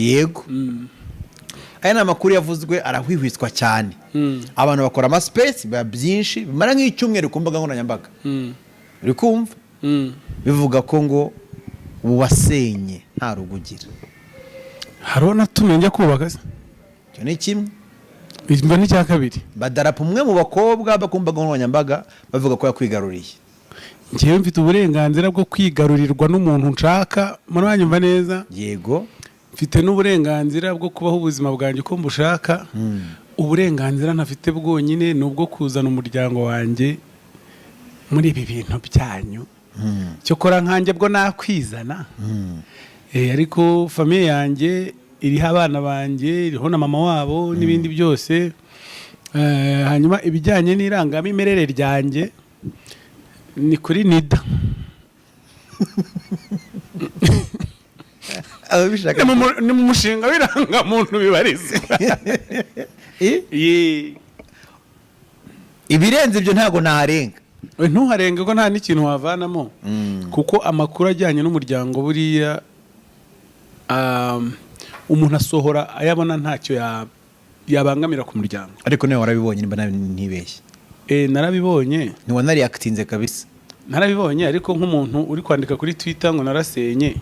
Yego, aya ni amakuru yavuzwe, arahwihwiswa cyane. Abantu bakora amaspace, biba byinshi, bimara nk'icyumweru ku mbuga nkoranyambaga. Uri kumva? Bivuga ko ngo wasenye nta rugo ugira. Hari uwo natumye njya kubaka se? Icyo ni kimwe. Mba n'icya kabiri. Badarapo umwe mu bakobwa bo ku mbuga nkoranyambaga, bavuga ko yakwigaruriye. Njyewe mfite uburenganzira bwo kwigarurirwa n'umuntu nshaka, muranyumva neza? Yego. Mfite n'uburenganzira bwo kubaho ubuzima bwanjye uko mbushaka. Uburenganzira ntafite bwonyine ni ubwo kuzana umuryango wanjye muri ibi bintu byanyu. Cyokora nkanjye bwo nakwizana. Ariko famille yanjye iriho abana banjye, iriho na mama wabo n'ibindi byose. Hanyuma ibijyanye n'irangamimerere ryanjye ni kuri NIDA. Ababishaka. Ni mu mushinga w'irangamuntu bibarizwa. Eh? Ye. Ibirenze ibyo ntabwo naharenga. We, ntuharenge ko nta n'ikintu wavanamo, kuko amakuru ajyanye n'umuryango buriya umuntu asohora ayabona ntacyo yabangamira ku muryango. Ariko nawe warabibonye, nimba nawe ntibeshye? Narabibonye. Ntiwanariyakitinze kabisa? Narabibonye, ariko nk'umuntu uri kwandika kuri Twitter ngo narasenye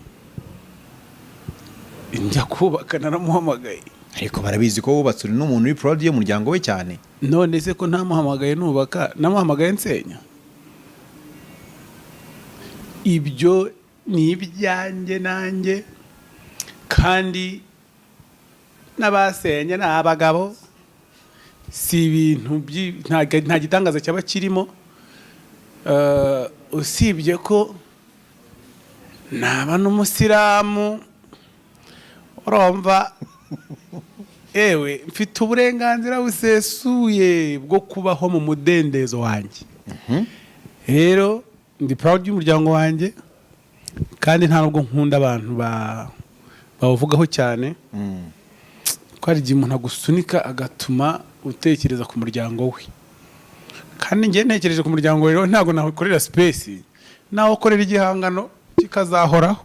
njya kubaka, naramuhamagaye. Ariko barabizi ko wubatse, uri n'umuntu uri proud y'umuryango we cyane. None se ko ntamuhamagaye nubaka, namuhamagaye nsenya? Ibyo ni ibyanjye nanjye, kandi n'abasenye ni abagabo, si ibintu nta gitangaza cyaba kirimo. Usibye ko naba n'umusilamu, urumva, ewe mfite uburenganzira busesuye bwo kubaho mu mudendezo wanjye. Rero ndi proud y'umuryango wanjye, kandi nta nubwo nkunda abantu bawuvugaho cyane, ko hari igihe umuntu agusunika agatuma utekereza ku muryango we. Kandi njye ntekereje ku muryango rero, ntabwo nakorera space, nawe ukorera igihangano kikazahoraho.